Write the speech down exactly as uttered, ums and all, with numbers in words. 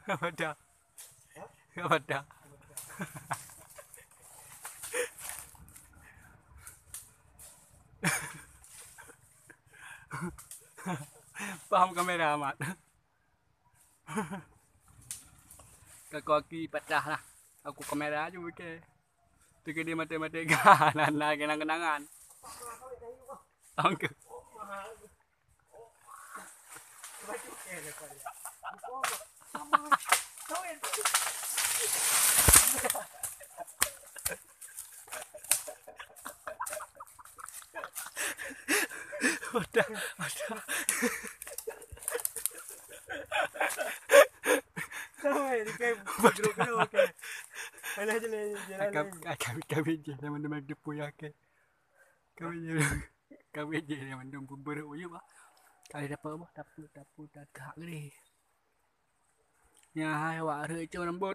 Apa dah? Apa dah? Paham kamera amat. Kaki patah lah. Aku kamera aja pakai. Teuka dia mati-mati kan. Nah, nah, kenang-kenangan. Angka. Udah, udah. Sampai di kem. Kru-kru, oke. Alah, jalan, jalan. Kami, kami, kami je, teman-teman depan ya, oke. Kami je, kami je, teman-teman bubur uyup, ah. Kali dapat apa? Dapat, dapat, dapat gede. Nya hai awak reucong rambut.